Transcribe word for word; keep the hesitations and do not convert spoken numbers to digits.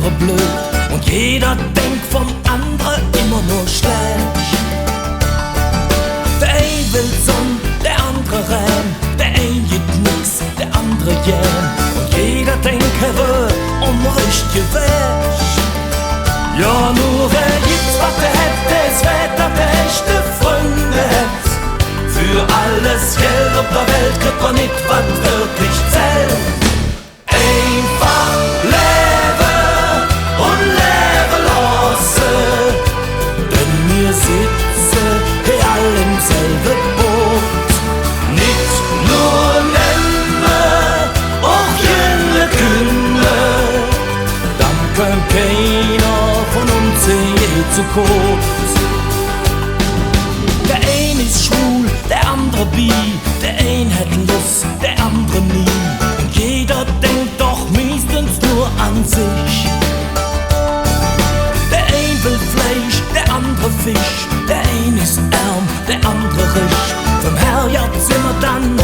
andere blöd un jeder denk vum andere immer nor schlääch. Dä ein well Sonn, dä andere Rähn, dä ein gitt nix, dä andere gään. Un jeder denk, hä wör om richtige Wäg. Jo, nor wä jetz wat hä hät, dä es wäät, dat hä echte Fründe hät. För alles Geld op der Welt kritt mer nit, wat wirklich zällt. Einfach levve un levve looße, denn mir setze he all em selve Boot. Nit nor nemme, och jüngere Künde, dann künn keiner vun uns je ze koot. Dä ein es schwul, dä andere bi, dä ein hät Loss, dä andere nie. Un jeder denk doch meistens nor an sich. Dä ein well Fleisch, dä andere Fisch, dä ein es ärm, dä andere rich. Vum Herrgott sin mer dann